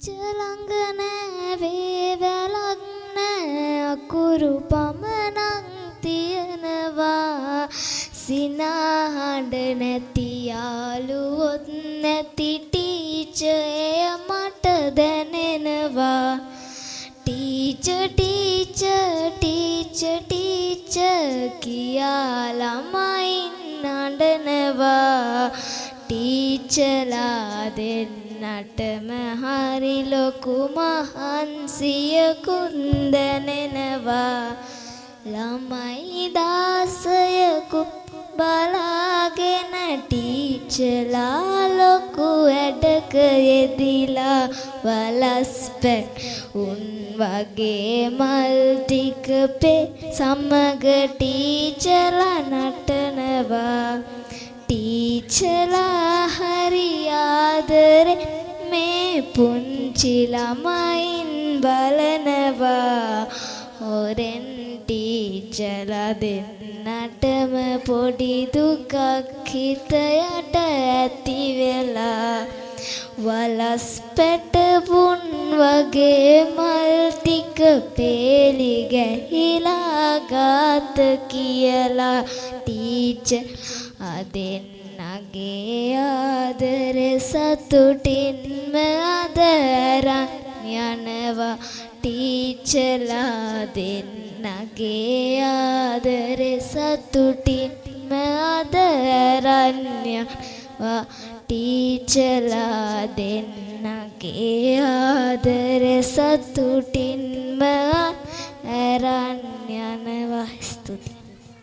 Teacher ළඟ නෑ වේවැලක් නෑ, අකුරු පමණක් තියෙනවා. සිනාහඬ නැති, යාළුවොත් නැති ටීචර්, එය මට දැනෙනවා. ටීචර් ටීචර් ටීචර් ටීචර් කියා ළමයින් අඬනවා. ටීචර්ලා දෙන්නටම හරි ලොකු මහන්සියකුත් දැනෙනවා. ළමයි 16කුත් බලාගෙන ටීචර්ලා ලොකු වැඩක යෙදිලා. වලස් පැටවුන් වගේ මල් ටික පේ සමග ටීචර්ලා නටනවා. ටීචර්ලා හරි ආදරේ මේ පුංචි ළමයින් බලනවා. හොරෙන් ටීචර්ලා දෙන්නටම පොඩි දුකක් හිත යට ඇති වෙලා. වලස් පැටවුන් වගේ මල් ටික පේලි ගැහිලා ගාත කියලා. ටීචර් දෙන්නගේ ආදරේ සතුටින්ම අද අරන් යනවා. ටීචර්ලා දෙන්නගේ ආදරේ සතුටින්ම අද අරන් යනවා. ටීචර්ලා දෙන්නගේ ආදරේ සතුටින්ම අරන් යනවා. ස්තුතියි.